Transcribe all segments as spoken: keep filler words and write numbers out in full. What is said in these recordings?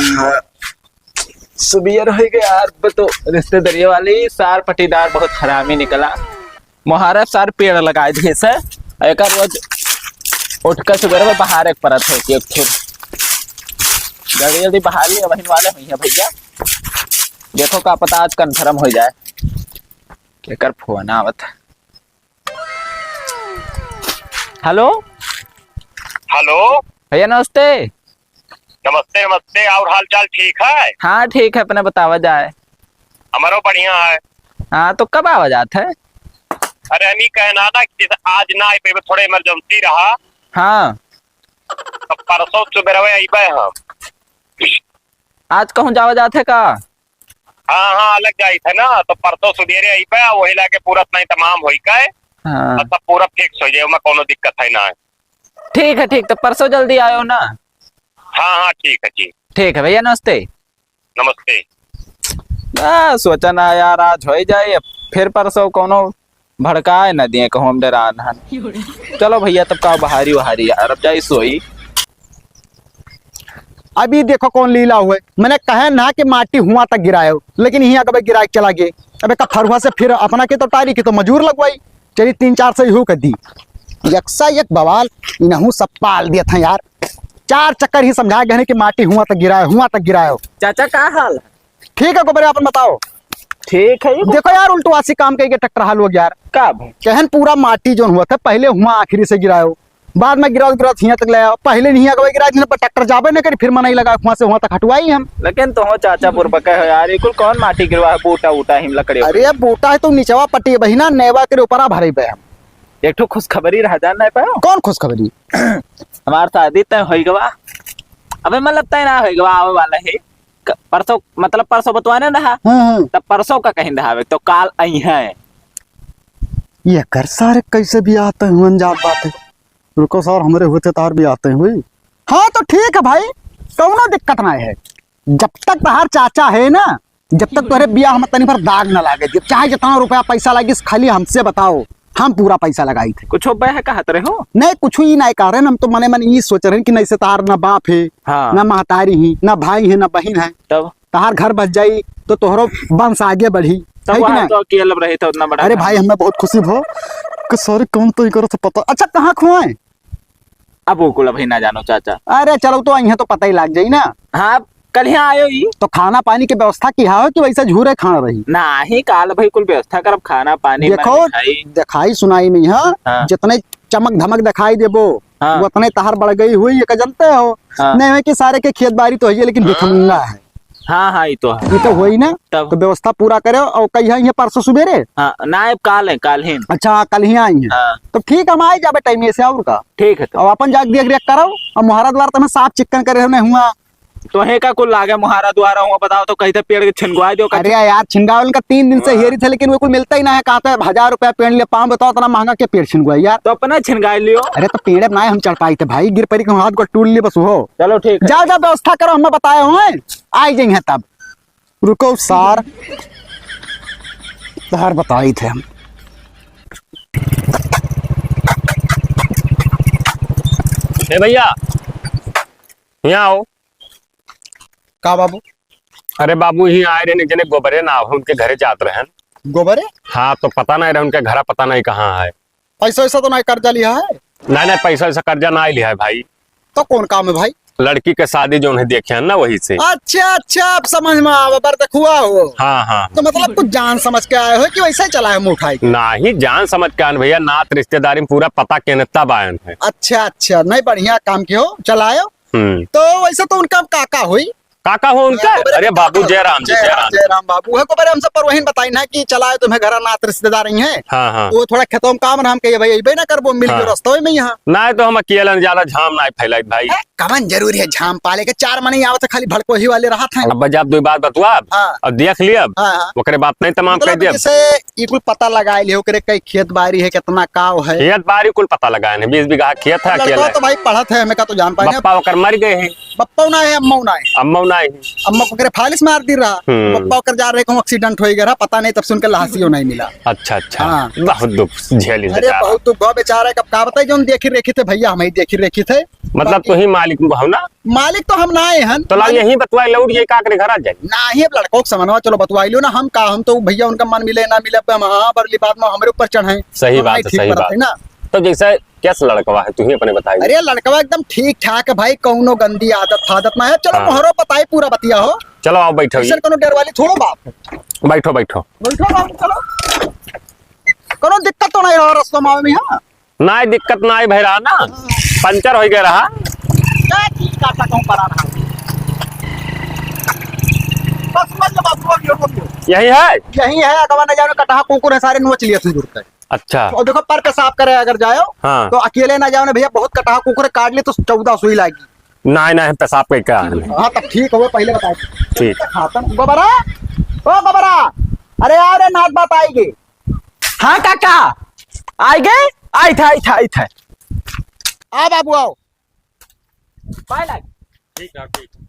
हाँ, सुबियर होइ गया यार, अब तो रिश्तेदारी वाली सार पटीदार बहुत हरामी निकला। मोहारा सार पेड़ लगाइ दिहे से, एकर रोज उठ के सुबेरे में बहारे के परत है कि एक ठो। जल्दी जल्दी बहार लिया, बहिन वाले हुई है भैया। देखो का पता आज confirm होइ जाए। केकर फोन आवत है? हेलो। हेलो। भैया नमस्ते। नमस्ते, नमस्ते। और हाल चाल ठीक है? हाँ, ठीक है, अपने बतावा जाए। हमरो बढ़िया है। हाँ, तो कब आवा जात है? अरे, हम ई कहना था कि जैसे आज ना आइ पइबे, थोड़े emergency रहा। हाँ। तो परसों सुबेरवे अइबे हम। आज कहूँ जावा जात है का? हाँ, हाँ, अलग जाइत है ना, तो परसों सुबेरे अइबे, वही लागे पूरा अपना इंतजाम होई का है। हाँ। और सब पूरा fix होइ जाए, ओमा कौनो दिक्कत है ना। ठीक है, ठीक, तो परसों जल्दी आयो ना। हाँ, हाँ, ठीक है जी। ठीक है भैया, नमस्ते। नमस्ते। आ, सोचा ना यार, आज होइ जाए, फिर परसों कौनो भड़काए ना दिए, कहूँ हम डरान हन। चलो भैया, तब का बहारी वहारी यार, अब जाई सोई। अभी देखो कौन लीला हुए, मैंने कहे ना कि माटी हुआ तक गिरायो, लेकिन हियाँ कबे गिराए के चला गए। अबे का फरुआ से फिर अपना के तो टारी के तो मजूर लगवाई, चली तीन चार सौ इहू के दी। एक से एक बवाल, इनहू सब पाल दिया था यार। चार चक्कर ही समझा गए कि माटी हुआ तक गिरायो, हुआ तक गिरायो। चाचा का हाल है? ठीक है गोबरे, अपन बताओ। ठीक है, ये देखो यार, उल्टवासी काम कइके ट्रैक्टर हाल हो गया यार। का भाई? कहन पूरा माटी जोन हुआ था, पहले हुआ आखिरी से गिरायो, बाद में गिराओ, गिराओ हियां तक ले आओ। पहले नहीं आगे गिराए, जिन पर ट्रैक्टर जाबे न करी, फिर मनई लगा हुआ से हुआ तक हटवाई हम। लेकिन तो हो चाचा बुरबक है यार, ये कुल कौन माटी गिरवा है, बूटा उटा हिम लकड़ी। अरे बूटा है तो निचवा पट्टी बहिना, नेवा के ऊपरा भरे बे हम। एक ठो खुशखबरी रह जान नहीं पायो। कौन खुशखबरी? हमार शादी तय होई गवा। अबे मतलब तय ना होई गवा, आवे वाला है। क-, परसों, मतलब परसों बतवाने रहा। हम्म, हम्म। तब परसों का कहीं रहा, तो काल आई है। ये कर सारे कैसे भी आते हुए जात बात है। रुको सार, हमरे होते तार भी आते हैं हुई। हाँ तो ठीक है भाई, कौनो दिक्कत ना है। जब तक तहार चाचा है ना, जब तक तोहरे बियाह में तनी भर दाग ना लागे, जब चाहे जितना रुपया पैसा लागिस, खाली हमसे बताओ, हम पूरा पैसा लगाई थे। कुछ बह कहत रहे हो? नहीं, कुछ ही नहीं कह रहे हैं, हम तो मने मन ये सोच रहे हैं कि नहीं से तार ना बाप है, हाँ। ना महतारी ही, ना भाई है, ना बहिन है। तब? तहार घर बस जाई तो तोहरो वंश आगे बढ़ी, तब है कि वहाँ ना? तो अकेले रहे थे उतना बड़ा अरे घर। भाई, हमें बहुत खुशी हो कि सारे कौन तो ही करो तो पता। अच्छा, कहाँ खुआए? अब वो कुल अभी ना जानो चाचा। अरे चलो, तो यहाँ तो पता ही लाग जाई ना। हाँ, कल यहाँ आयो ही। तो खाना पानी के व्यवस्था किहा हो कि वैसे झूरे खाना रही? नाही, काल भाई कुल व्यवस्था करब, खाना पानी में देखो, दिखाई। दिखाई सुनाई में यहाँ हाँ। जितने चमक धमक दिखाई देबो, हाँ। वो उतने तहार बढ़ गई हुई, ये का जानते हो? हाँ। नहीं है कि सारे के खेत बारी तो है, लेकिन भिखमंगा है। हाँ, हाँ, ये तो है। ये तो होई ना, तब? तो व्यवस्था पूरा करे। और कहिया ये परसों सुबेरे? हाँ, ना, अब काल है, काल ही। अच्छा, हाँ, कल ही आई है। हाँ। तो ठीक, हम आई जाबे टाइम से, और का? ठीक है, तो। और अपन जाके देख रेख करो, और मुहारा द्वार तुम्हें साफ चिक्कन करे होने हुआ। तो है का कुल लागे मुहारा द्वारा हुआ, बताओ तो, कहीं तो पेड़ के छिनगुआ दो, अरे यार, छिनगावल का तीन दिन से हाँ। हेरी थे, लेकिन वो कुल मिलता ही ना है। कहते हैं, "हजार रुपया पेड़ ले पाऊँ, बताओ, इतना महंगा क्या पेड़ छिनगुआ यार?" तो अपना छिनगाई लियो। अरे, तो पेड़ ना हम चढ़ पाई थे भाई, गिर पड़ी के हाथ को टूट लिए बस हो। चलो, ठीक है। जा, जा, व्यवस्था करो, हमें बताए हो, हैं? आई जाइए तब। रुको सार, तहार बताई थे हम। ए भैया, यहाँ आओ। का बाबू? अरे बाबू, ही आए रहे, जने गोबरे ना हो, उनके घरे जात रहन। गोबरे? हाँ, तो पता नहीं रहे उनके घरा, पता नहीं कहाँ है। पैसा वैसा तो नहीं कर्जा लिया है? नहीं, नहीं, पैसा वैसा कर्जा ना लिया है भाई। तो कौन काम है भाई? लड़की के शादी जो उन्हें देखे हैं ना, वही से। अच्छा, अच्छा, अब समझ में आवा, बरदखुआ हो। हाँ, हाँ। तो मतलब कुछ जान समझ के आए हो कि वैसे ही चला है मुंह उठाई के? नहीं, जान समझ के आन भैया, नात रिश्तेदारी में पूरा पता केने तब आयन है। अच्छा, अच्छा, नहीं, बढ़िया काम कियो, चलायो। हम्म। तो वैसे तो उनका काका होई? काका हो उनका? हाँ, अरे बाबू, जय राम जी, जय जय राम, राम। जय राम बाबू। है को बारे हमसे पर वही बताई ना कि चलाए तुम्हें घर नात रिश्तेदार ही हैं। हाँ, हाँ। वो थोड़ा खेतों में काम रहा, हम कहिए, "भाई, अइबे ना करबो, मिल के हाँ। रस्तों में यहाँ।" ना, तो हम अकेलन ज्यादा झाम ना फैलाई भाई। ए, कवन जरूरी है झाम पाले के? चार मनई आवत है, खाली भड़को ही वाले रहत हैं। अब जब दो बात बतुआ, हाँ। अब देख लिया, हाँ, हाँ। ओकरे बात नहीं तमाम मतलब कर दिया। जैसे ई कुल पता लगाए लियो, ओकरे कई खेत बारी है, कितना काव है। खेत बारी कुल पता लगाए हैं, बीस बीघा खेत है, अब लड़का अकेला। तो भाई पढ़त है, हमें का तो जान पाए हैं। बप्पा ओकर मर गए हैं। बप्पा ना है, अम्मा ना है। अम्मा ना है। अम्मा को करे फालिस मार दी रहा। हम्म। बप्पा ओकर जा रहे कहूँ accident हो गया रहा, पता नहीं, तब से उनके लहासियो नहीं मिला। अच्छा, अच्छा। हाँ। बहुत दुख झेली अरे बेचारा। बहुत दुख बा बेचारा, कब का बताई, जौन देखी रेखी थे भैया, हम ही देखी रेखी थे। मतलब बाकी तुही मालिक हो ना? मालिक तो हम नाहीं हन। तो लाओ मालिक यहीं बतवाई, लौट जाई का करे, घर आ जाई। नाहीं, अब लड़कों के समनवा चलो बतवाई लियो ना, हम का, हम तो भइया उनका मन मिले ना मिले, अब हम हाँ बरली बात में हमरे ऊपर चढ़े। सही हम बात नाहीं है, ठीक सही परत बात है ना। तो जैसे कैसा लड़कवा है, तुही अपने बताई। अरे लड़कवा एकदम ठीक ठाक है भाई, कौनो गंदी आदत फादत ना है। चलो हाँ। मोहरो बताई, पूरा बतिया हो। चलो आओ बैठो। ऐसे कौनो डर वाली थोड़ो बात है। बैठो, बैठो। बैठो बाबू, चलो। कौनो दिक्कत तो नाहीं रहा रस्ता में आवे में, हाँ? नाहीं, दिक्कत नाहीं भई रहा ना, पंचर होइ गया रहा। क्या चीज का टकम पड़ा रहा? बस, बस, बस, बस, बस, बस। यही है? यही है, अगवा न जानो कटहा कुकुर है, सारे नोच लिया तू जुड़ता है। अच्छा। और देखो, पर पेशाब करे अगर जाओ, हाँ। तो अकेले ना जाओ ना भइया, बहुत कटहा कुकुर काट ले तो चौदह सुई लागी। नाहीं, नाहीं, पेशाब के का है? हाँ, तब ठीक हो, पहले बताओ। ठीक। खातन, गोबरा, ओ गोबरा, अरे आओ रे, नात बात आएगी। हाँ काका, आइ गए? आइत है, आइत है, आइत है। आ बाबू आओ। पाए लाग। ठीक है, ठीक है।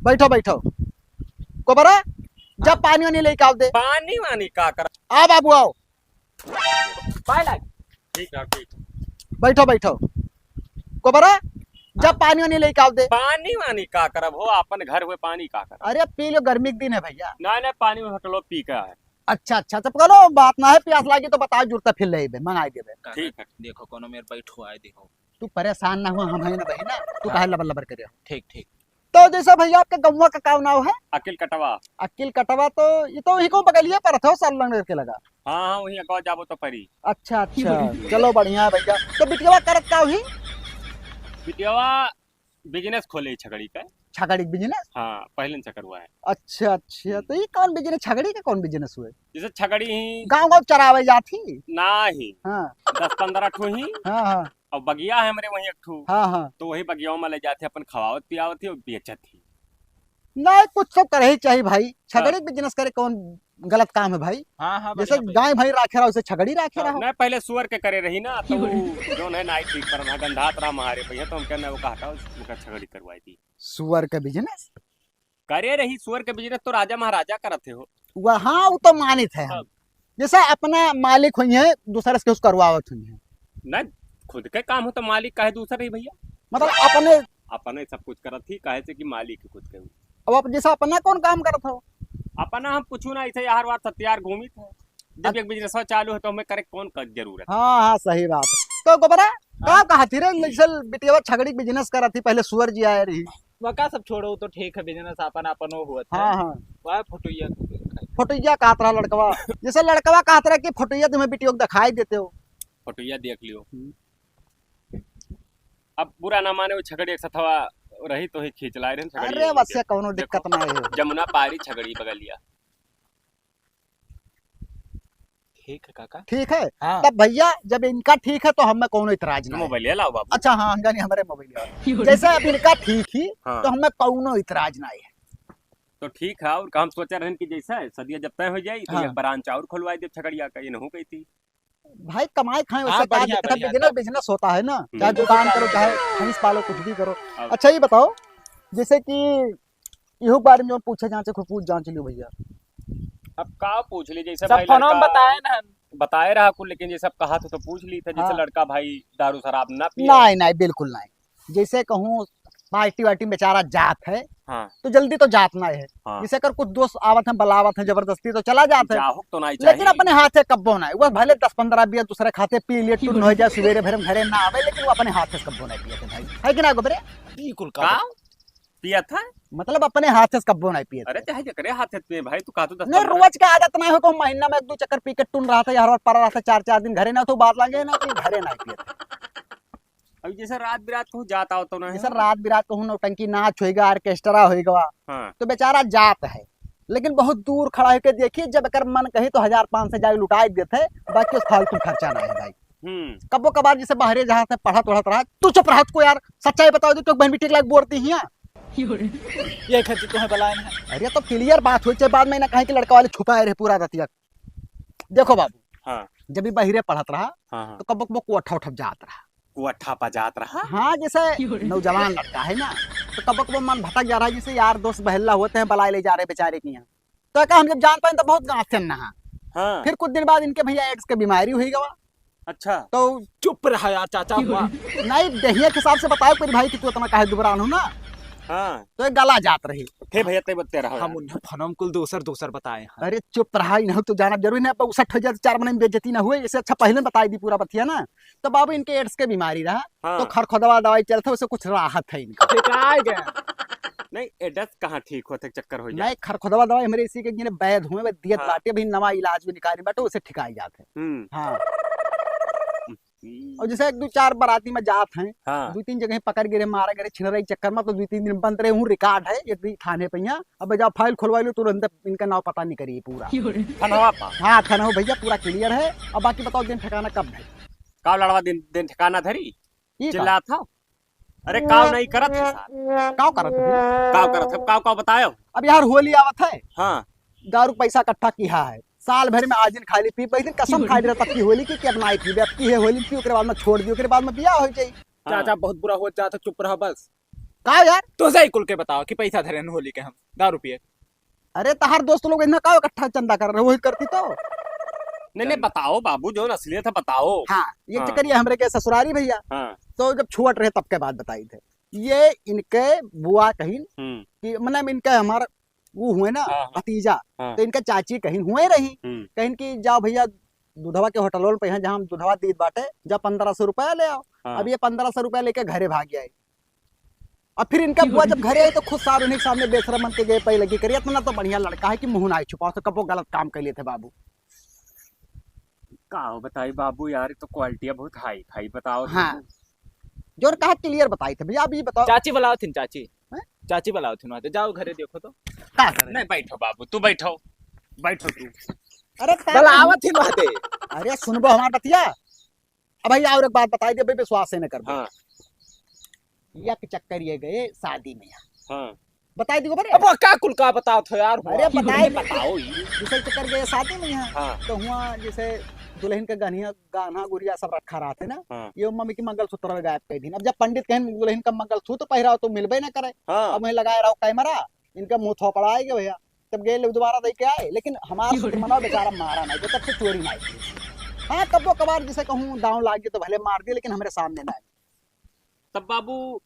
बैठो, बैठो। गोबरा, जा पानी वानी लेके आओ दे। पानी वानी का कर? आ बाबू आओ। पाए लाग। ठीक है, ठीक है। बैठो, बैठो। गोबरा, जा पानी वानी लेके आओ दे। पानी वानी का करब हो, आपन घर हुए पानी का करब? अरे पी लो, गर्मी के दिन है भइया। नाहीं, नाहीं, पानी में हटलो पी के आए। अच्छा, अच्छा, तो कौनो बात ना है, प्यास लागी तो बताओ, जुरता फिर लेबे, मंगाई देबे। ठीक है। देखो, कौनो मेर बैठो आए देखो। तू परेशान ना हुआ, हम हैं ना भाई ना, तू हाँ। काहे लबर लबर करे हो? ठीक, ठीक। तो जैसे भइया आपके गौवा का का नाव है? अकिल कटवा। अकिल कटवा, तो ये तो वही को बगलिए पर था, साल लंगर के लगा। हाँ, हाँ, वही अगवा जाबो तो परी। अच्छा, अच्छा, चलो बढ़िया है भइया। तो बिटिया करत का हुई? बिटिया business खोले छगड़ी का। छगड़ी के business? हाँ, पहले से करवा है। अच्छा, अच्छा, हम्म। तो ये कौन business, छगड़ी का कौन business हुए? जैसे छगड़ी ही गाँव गाँव चरावे जात ही? नाहीं। हाँ। दस पन्द्रह ठो ही। हाँ, हाँ। और बगिया है हमरे वहीं एक ठो। हाँ, हाँ। तो वही बगिया में ले जाते, अपन खवावत पियावत ही और बेचत ही। नाहीं, कुछ तो करे ही चाहिए भाई। छगड़ी हाँ। Business करे कौन गलत काम है भाई? हाँ, हाँ, जैसे बढ़िया, बढ़िया। गाय भाई राखे रहा, वैसे छगड़ी राखे हाँ, रहा। नाहीं, पहले सुअर के करे रही ना, तो वो जौन है नाहीं ठीक पर रहा, गंधात रहा मारे भइया, तो हम कहना वो कहता, उनका छगड़ी करवाई थी। सुअर का business? करे रही, सुअर का business तो राजा महाराजा करत है हो। वह, हाँ, वो तो मानित है हम। अब जैसे अपना मालिक हुई है, दूसरे से कुछ करवावत हुई है। नाहीं, खुद के काम हो तो मालिक काहे दूसर रही भइया? मतलब अपने अपने सब कुछ करत ही, काहे से कि मालिक ही खुद के हूँ। अब आप जैसे अपना कौन काम करत हो? अपना हम कुछ ना, ऐसे यार वार सत्यार घूमित है। जब अ- एक business चालू है तो हमें करे कौन का जरूरत है? हाँ, हाँ, सही बात है। तो गोबरा, हाँ। का कहा थी रे, जैसे बिटिया छगड़ी business करत थी, पहले सुअर जी आए रही। वका सब छोड़ो, तो ठीक है, business आपन, आपन वो हुआ था। हाँ, हाँ। वह फोटोइया को भी दिखाई। फोटोइया कहत रहा लड़कवा, जैसे लड़कवा कहत रहा कि फोटोइया तुम्हें बिटियों को दिखाई देते हो। फोटोइया देख लियो। हम्म। अब बुरा ना माने, वो छगड़ी एक सथवा रही तो ही खींच लाए रहे छगड़ी अरे यहीं बस के। ये कौनो देखो, दिक्कत ना है। जमुना पारी छगड़ी बगलिया। ठीक है काका। ठीक है? हाँ। तब भइया जब इनका ठीक है तो हमें कौनो इतराज ना है। मोबाइल लाओ बाबू। अच्छा हाँ, हम जानी हमरे मोबाइल लाओ। जैसे अब इनका ठीक ही हाँ। तो हमें कौनो इतराज ना है। तो ठीक है, और हम सोचा रहन कि जैसा है, सदिया जब तय हो जाई तो हाँ। एक branch और खुलवाई दे छगड़िया का, ये नहू कही थी। भाई कमाई खाए हाँ, वैसे का बढ़िया, दिक्कत है, बढ़िया, business, तब। Business होता है ना, हम्म। चाहे दुकान करो, चाहे भैंस पालो, कुछ भी करो। अब अच्छा ये बताओ, जैसे कि इहू के बारे में जो पूछे जांचे, खूब पूछ जांच लियो भैया। अब का पूछ ली, जैसे सब भाई फोन में लड़का बताए ना। बताए रहा कुल, लेकिन ये सब कहा तो, तो पूछ ली था, जैसे हाँ। लड़का भाई दारू शराब ना पिए। नहीं, नहीं, बिल्कुल नहीं। जैसे कहूँ पार्टी वार्टी में बेचारा जात है, हाँ। तो जल्दी तो जात ना है। हाँ। जैसे अगर कुछ दोस्त आवत हैं, बुलावत हैं, जबरदस्ती तो चला जात है। जाहू तो नहीं लेकिन चाहिए। अपने हाथ से कब्बो ना है। वो भले दस पन्द्रह बियर दूसरे खाते पी लिए, टुन्न हो जाए, सुबेरे भरे में घरे ना आवे, लेकिन वो अपने हाथ से कब्बो नहीं पिए थे भाई। है कि ना गोबरे? बिल्कुल का? का? पिया था? मतलब अपने हाथ से कब्बो नहीं पिए थे। अरे चाहे जकरे हाथ से पिए भाई, तू का तो दस नहीं, पन्द्रह रोज का आदत नहीं हो, को महीना में एक दो चक्कर पी के टुन्न रहा था, हर बार पड़ा रहा था, चार चार दिन घरे ना, तो बात लगे ना कि घरे नहीं पिए थे। अब जैसे रात बिरात कहूँ जात आवत हो ना जैसे है। रात बिरात कहूँ नौटंकी नाच होएगा, orchestra होएगा, हाँ। तो बेचारा जात है, लेकिन बहुत दूर खड़ा होके देखिए, जब एकर मन कही तो हजार पाँच सौ जाके लुटाए देते, बाकी उस फालतू खर्चा ना है भाई। हम्म। कबो कबार जैसे बाहरे जहाँ से पढ़त वढ़त रहा, तू चुप रहत को यार, सच्चाई बताओ दे, तो बहन भी ठीक लाग बोलती हिया। ये खातिर तुम्हें बुलाए हैं। अरे तो clear बात होई, चाहे बाद में ना कहें कि लड़का वाले छुपाए रहे पूरा रतिया। देखो बाबू, हाँ। जब भी बहिरे पढ़त रहा, हाँ, हाँ। तो कबो कबो कोठा उठा जात रहा। कोठा पा जात रहा? हाँ, जैसे नौजवान लड़का है ना, तो कबो कबो मन भटक जा रहा है, जैसे यार दोस्त बहल्ला होते हैं, बलाए ले जा रहे बेचारे के यहाँ। तो का हम जब जान पाए तो बहुत गाँव से नहा। हाँ। फिर कुछ दिन बाद इनके भैया AIDS के बीमारी हुई गवा। अच्छा। तो चुप रहा यार चाचा हुआ। नहीं, देहिया के हिसाब से बताओ मेरे भाई कि तू इतना काहे दुबरान हो ना। हाँ। तो ये गला जात रही। हे भैया, ते बत्ते रहो हम यार। उन्हें फोनम कुल दोसर दोसर बताए हैं। अरे चुप रहा, इन्हें तो जाना जरूरी नहीं, अब उसठ हो जाए तो चार महीने में बेइज्जती ना हुए, इससे अच्छा पहले बताई दी पूरा बतिया ना। तो बाबू इनके एड्स के बीमारी रहा, हाँ। तो खरखोदवा दवाई चलत है, उससे कुछ राहत है इनका। ठिकाए गए। नहीं, एड्स कहाँ ठीक होते, चक्कर हो जाए। नहीं, खरखोदवा दवाई हमरे इसी के जिन्हें वैद हुए, वे दियत हाँ। बाटे, अभी नवा इलाज भी निकाली बाटे, उसे ठिकाई जात है। हम्म। हाँ। हम्म। और जैसे एक दो चार बाराती में जात हैं, हाँ। दो तीन जगह पकड़ गिरे, मारा गिरे, छिनराई चक्कर में, तो दो तीन दिन बंद रहे हूँ, रिकॉर्ड है, ये भी थाने पे यहाँ। अब जाओ फाइल खुलवा लो, तुरंत इनका नाव पता नहीं करिए पूरा। थानवा पा? हाँ, थानवा भैया पूरा क्लियर है। अब बाकी बताओ दिन ठिकाना कब है? का लड़वा दिन, दिन ठिकाना धरी? ई का? चिल्लात हो? अरे, काव नहीं करत है सार। काव करत है? काव करत है? काव, काव बतायो? अब यार, होली आवत है। हाँ। दारू पैसा इकट्ठा किया है। साल भर में आज दिन खाली पी, पहले कसम खाई रहा तब की होली की, कि अब ना पीबे, अब की है होली पी, ओकरे बाद में छोड़ दी, ओकरे बाद में बियाह हो जाई। हाँ। चाचा, बहुत बुरा हो जाता, चुप रहा बस। का यार? तो सही कुल के बताओ कि पैसा धरे न होली के हम, दारू पिए। अरे, तहार दोस्त लोग इतना का इकट्ठा चंदा कर रहे, वही करती तो। नहीं, नहीं, बताओ बाबू, जो असलियत है, बताओ। हाँ, ये हाँ। चक्कर ये हमरे के ससुरारी भैया। हाँ। तो जब छुअट रहे, तब के बात बताई थे। ये इनके बुआ कहिन हम्म। कि, मतलब, इनके हमार वो हुए ना, हाँ, हाँ। भतीजा, हाँ। तो इनका चाची कहिन हुए रही, हम्म। कहिन कि, "जाओ भैया, दूधवा के होटल पे हैं, जहाँ हम दूधवा दीत बाटे, जा पन्द्रह सौ रुपया ले आओ।" हाँ। अब ये पन्द्रह सौ रुपया लेके घरे भाग गया है। अब फिर इनका बुआ जब घरे आई तो खुद सारुनी के सामने बेशरम बन के गए, पहले की करिए, इतना तो बढ़िया लड़का है कि मुँह ना छुपाओ, तो कबो गलत काम कर लिए थे बाबू। का बताई बाबू यार, ये तो क्वालिटियाँ बहुत हाई फाई बताओ तुम। हाँ। जो कहा क्लियर बताई थे भैया, अब ये बताओ। चाची बुलाओ थिन, चाची। हैं? चाची बुलाओ थिन, वहाँ जाओ घरे देखो तो। का करे? नहीं, बैठो बाबू, तू बैठो, बैठो तू। अरे का बुलाओ थिन वहाँ। अरे सुनबो हमार बतिया। अब भैया और एक बात बताई दे, भाई विश्वास ही न कर। हाँ। एक चक्कर ये गए शादी में यहाँ। हाँ। बताई दियो बरे। अब वो का कुल का बताओ थो यार, हुआ। अरे बताए, बताओ ही। जैसे चक्कर गए शादी में यहाँ, हाँ। तो हुआ जैसे दुल्हन के गहनिया, गहना गुरिया सब रखा रहते ना, हाँ। ये मम्मी की मंगलसूत्र गायब कर दी। अब जब पंडित कहें दुल्हन का मंगलसूत्र पहराओ तो मिलबे ना करे। हाँ। अब वहीं लगाए रहो कैमरा, इनका मुंह थोपड़ा आएगा भैया। तब गए लोग दोबारा दे के आए, लेक्यों हमारा शुक्र मनाओ बेचारा मारा नहीं, तो तब से चोरी नहीं की। हाँ, कब्बो कबार जिसे कहूँ दांव लाग गए तो भले मार दिए, लेकिन हमरे सामने नहीं। तब बाबू,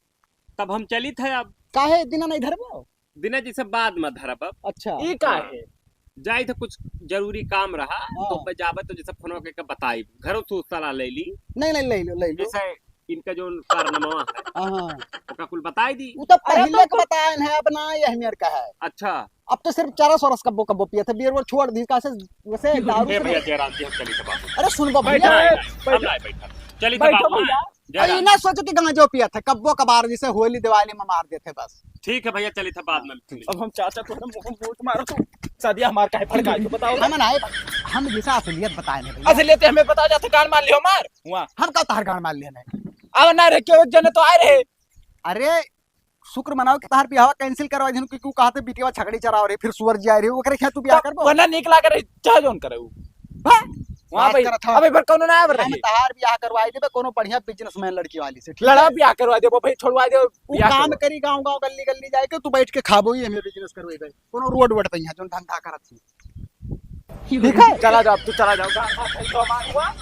तब हम चलित है अब। काहे दिना नहीं धरबो? दिना जैसे बाद में धरब अब। अच्छा। ई का हाँ। है? जाई तो कुछ जरूरी काम रहा, हाँ। तो मैं जाबे तो जैसे फोन करके बताई, घरों से सलाह ले ली। नहीं, नहीं, ले लो, ले लो। जैसे इनका जो कारनामा है, हाँ। ओका कुल बताई दी। वो तो अरे पहले तो के बताए हैं, अब ना ये हमें का है। अच्छा। अब तो सिर्फ चरस वरस कब्बो कब्बो पिए थे, बियर वो छोड़ दी, का से, वैसे दारू ए से भैया जयराम जी, हम चली तब बाबू। अरे सुन बा बैठो, भैया। नहीं, नहीं, हम बैठो। नहीं बैठा। चली तब बैठो बाबू, भैया। हाँ, जय अरे राम। ना सोचो कि गांजो पिए थे, कब्बो कबार जैसे होली दिवाली में मार देते बस। ठीक है भैया, चली तब बाद में। अब हम चाचा तो हम, हम वोट मारो तो सदिया हमार काहे भड़काई हो, बताओ। हम ना, हम जैसा असलियत बताए नहीं भैया। असलियत हमें बताओ, जाते गान मार लियो मार। हुआ। हम का तार गान मार लिया नहीं। अब ना रे, क्यों एक जने तो आए रहे। अरे, शुक्र मनाओ कि तहार बियाह cancel करवा दिन, क्योंकि उ कहते बिटिया छकड़ी चराव रही, फिर सुअर जिया रही, ओकरे खेत तू बियाह तब करबो? वरना नीक लागे रही, चाहे जौन करे उ। हाँ? वहाँ बात भाई, करत हौ। अब एक बार कौनो ना आवे हम रही। तहार बियाह करवाई देबे कोनो बढ़िया businessman लड़की वाली से, ठीक लड़ा है? बियाह करवा देबो भाई, छोड़वा दे उ बियाह काम करवा। करी गाँव गाँव गल्ली गल्ली जाए के, तू बैठ के खाबो ही हमें business करवाई दे। कोनो रोड वोड पे यहाँ जौन धंधा करत थी। ठीक है? चला जाओ, अब तू चला जाओ। कहाँ, कहाँ, कहीं तो हमार हुआ?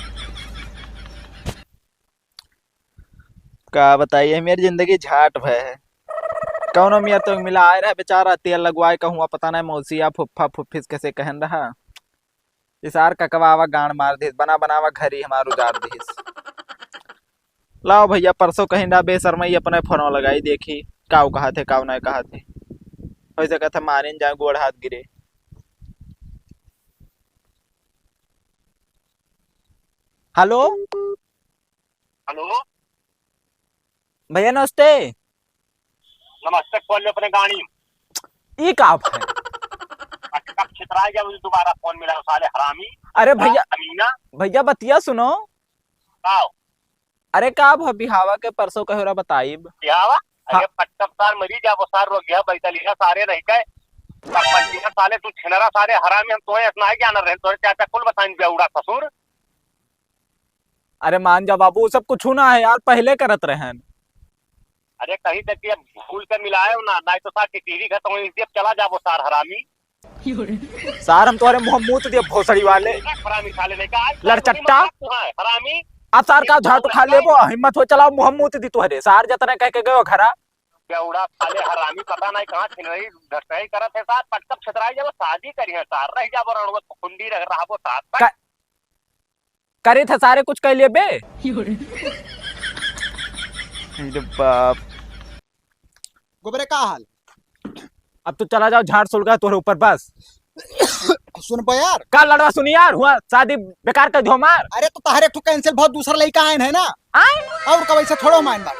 का बताई, हमार जिंदगी झाट भय है। कौनो मियाँ तो मिला आए रहा बेचारा, तेल लगवाए कहूँ, पता नहीं मौसिया, फुफ्फा, फुफ्फिस कैसे कहन रहा। इसार ककवावा गांड मार दिस, बना बनावा घर ही हमार उजाड़ दिस। लाओ भैया, परसों कहीं ना बेशर्माई अपने फोन लगाई, देखी काऊ कहा थे, काऊ नहीं कहा थे। वैसे कहते मारिन जाए, गोड़ हाथ गिरे। हेलो। हेलो। भैया नमस्ते। नमस्ते, खोल ले अपने गाड़ी। ई का है? अच्छा, कब छितराए जब दोबारा फोन मिला साले हरामी। अरे भैया, हाँ, अमीना। भैया बतिया सुनो। का? अरे का भ-, बिहावा के परसों कहे रहा बताइब। बिहावा? हाँ। अरे पट्टप सार मरी जाबो सार, रो गया बैतलिया सारे नहीं कहे। पप्पन साले तू छिनरा सारे हरामी, हम तोहे इतना ही ज्ञान रहे, तोहे चाचा कुल बताइन बेवड़ा ससुर। अरे मान जा बाबू, उ सब कुछु ना है यार, पहले करत रहन। अरे कहीं तक कि अब भूल से मिलाए हो ना, नहीं तो सार टिकरी घर तो वहीं से चला जाबो सार हरामी। सार हम तोहरे मुँह मूत दिए भोसड़ी वाले। हरामी साले ने कहा, लड़चट्टा। हरामी। अब सार का झाटू खा लेबो, हिम्मत हो चलाओ मुँह मूत दी तोहरे। सार जतने कह के गयो घरा। क्या उड़ा साले हरामी, पता नहीं कहाँ छिनरई ढसरई करत है सार, पटकब छितराई जाबो, शादी करी है सार, रह जाबो रणुआ खुंडी रह रहबो सार। का-, करे थे सारे कुछ कह लिए बे। अरे बाप। गोबरे का हाल? अब तू चला जाओ, झाट सुलगा तोहरे ऊपर बस। सुन बे यार। का लड़वा सुनी यार, हुआ शादी बेकार कर दियो हमार। अरे तो तहरे एक ठो cancel भौ, दूसर लइका आयन है ना। आय? और का वैसे थोड़ो मान बात।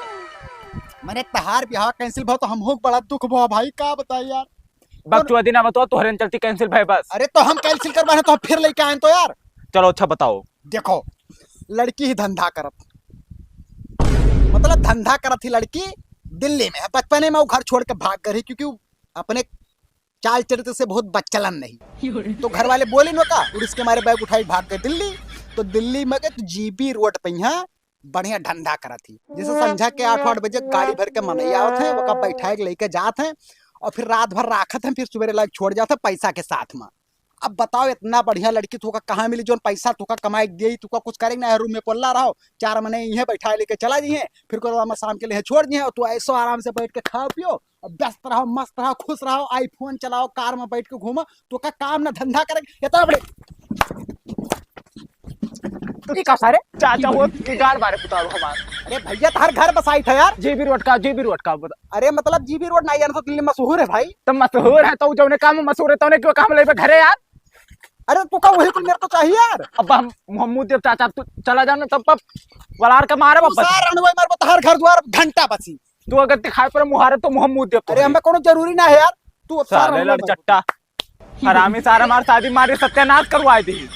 मने तहार बियाह cancel भौ तो हम हो बड़ा दुख भौ भाई, का बताई यार। बकचुआ दिन अब तो तोहरे चलती cancel भय बस। अरे तो हम cancel करवा है तो फिर लइका आयन तो यार। चलो अच्छा बताओ। देखो, लड़की ही धंधा करत, मतलब धंधा करत ही लड़की दिल्ली में है। बचपने में वो घर छोड़ के भाग गई, क्योंकि वो अपने चाल चरित्र से बहुत बच्चलन नहीं। तो घर वाले बोले नो का, और इसके मारे bag उठाई भाग गए दिल्ली। तो दिल्ली में गए तो जीबी रोड पे यहाँ बढ़िया धंधा करत ही। जैसे संझा के आठ आठ बजे गाड़ी भर के मनई आवत है, ओका बैठाए के लेके जात है और फिर रात भर राखत है, फिर सुबह लाग छोड़ जात है पैसा के साथ में। अब बताओ, इतना बढ़िया लड़की तोका कहाँ मिली, जोन पैसा तोका कमाए के देई, तोका कुछ करे के ना है, room में पोल्ला रहो, चार मने इहे बैठा लेके चला जइहे, फिर कोई शाम के लिए छोड़ जइहे, और तू ऐसो आराम से बैठ के खाओ पियो, और व्यस्त रहो, मस्त रहो, खुश रहो, iPhone चलाओ, car में बैठ के घूमो, तोका काम ना धंधा करे, इतना बड़े ई का सारे? चाचा हो कि गाड़ मारे पुतारू हमार। अरे भैया, तहार घर बसाई था यार। जीबी रोड का, जीबी रोड का बता। अरे मतलब जीबी रोड ना यार, तो दिल्ली मशहूर है भाई। तो मशहूर है, तो जौने काम में मशहूर है, तौने क्यों काम लेबे घरे यार? अरे तू का वही कुल मेरे को चाहिए यार। अब हम, हम मुँह देव चाचा, तू चला जाओ ना, तब, तब वलार के मारे तू वापस। सार रणवाई मार, तहार घर द्वार घंटा बसी। तू अगर दिखाई पर मुहारे तो मुँह मुँह देव अरे तोहरे। हमें कोनो जरूरी ना है यार। तू सार साले रणवाई मार। लड़चट्टा। हरामी सार हमार शादी मारी सत्यानाश करवाए दी।